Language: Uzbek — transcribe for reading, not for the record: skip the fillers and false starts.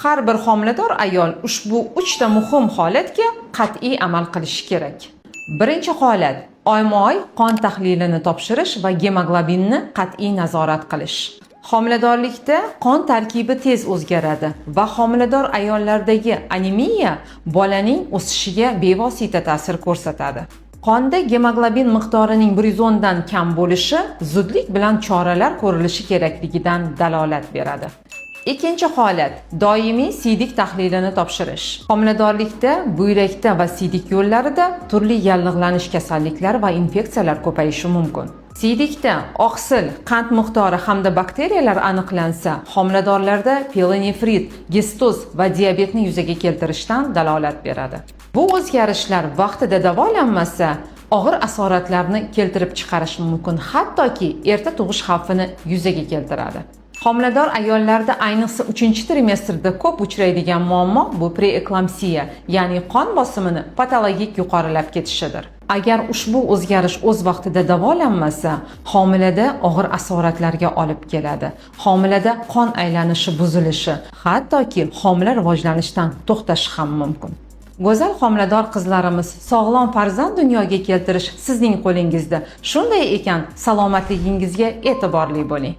Har bir homilador ayol ushbu uchta muhim holatga qat'iy amal qilishi kerak. Birinchi holat: oyma-oy qon tahlilini topshirish va gemoglobinni qat'iy nazorat qilish. Homiladorlikda qon tarkibi tez o'zgaradi va homilador ayollardagi anemiya bolaning o'sishiga bevosita ta'sir ko'rsatadi. Qonda gemoglobin miqdorining 110 dan kam bo'lishi zudlik bilan choralar ko'rilishi kerakligidan dalolat beradi. Ikkinchi holat: doimiy siydik tahlilini topshirish. Homiladorlikda buyrakda va siydik yo'llarida turli yallig'lanish kasalliklari va infeksiyalar ko'payishi mumkin. Siydikda oqsil, qand miqdori hamda bakteriyalar aniqlansa, homiladorlarda pielonefrit, gestoz va diabetni yuzaga keltirishdan dalolat beradi. Bu o'zgarishlar vaqtida davolanmasa, og'ir asoratlarni keltirib chiqarishi mumkin, hattoki erta tug'ish xavfini yuzaga keltiradi. Homilador ayollarda, ayniqsa 3 trimestrda ko'p uchraydigan muammo bu preeklamsiya, ya'ni qon bosimini patologik yuqorilab ketishidir. Agar ushbu o'zgarish o'z vaqtida davolanmasa, homilada og'ir asoratlarga olib keladi. Homilada qon aylanishi buzilishi, hattoki homila rivojlanishdan to'xtashi ham mumkin. Go'zal homilador qizlarimiz, sog'lom farzand dunyoga keltirish sizning qo'lingizda. Shunday ekan, salomatligingizga e'tiborli bo'ling.